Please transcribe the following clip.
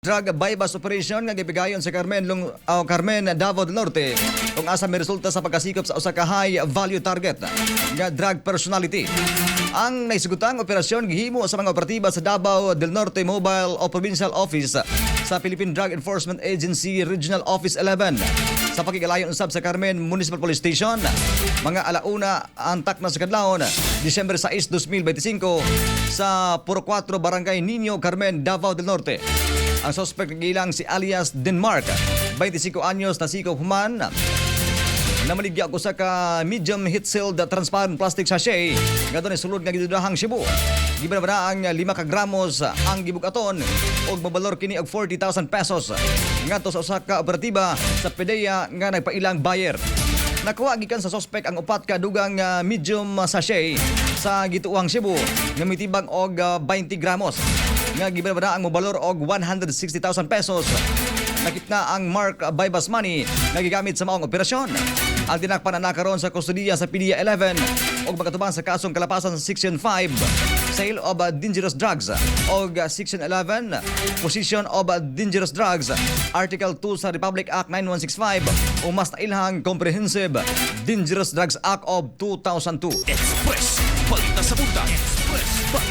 Drug buy-bust operation nga gipigayon sa Carmen, Davao del Norte kung asa may resulta sa pagkasikop sa usa ka high value target nga drug personality. Ang naisugutang operasyon gihimo sa mga operatiba sa Davao del Norte Mobile o Provincial Office sa Philippine Drug Enforcement Agency Regional Office 11 sa pakigalayon usab sa Carmen Municipal Police Station mga 1:00 antak na sa kadlawon, Disyembre 6, 2025, sa Puro 4, Barangay Niño Carmen, Davao del Norte. Ang suspect gilang si alias Denmark, 25 anyos, nasikop human namaligya og usa ka medium heat sealed transparent plastic sachet nga dunay sulod nga gidudahang shabu. Gibanabana ang 5 ka gramos ang gibugaton ug mobalor kini og 40,000 pesos ngadto sa usa ka operatiba sa PDEA nga nagpailang buyer. Nakuha gikan sa suspect ang upat ka dugang medium sachet sa gituohang shabu nga mitibang og 20 gramos nga gibanabana ang mobalor og 160,000 pesos. Nakit na ang mark buy-bust money nga gigamit sa maong operasyon. Ang tinakpan na nakaroon sa kustodiya sa PDEA 11 og makatubang sa kasong kalapasan sa Section 5, Sale of Dangerous Drugs, og Section 11, Possession of Dangerous Drugs, Article 2 sa Republic Act 9165 o mas nailhang Comprehensive Dangerous Drugs Act of 2002. Express. Balita sa buntag. Express.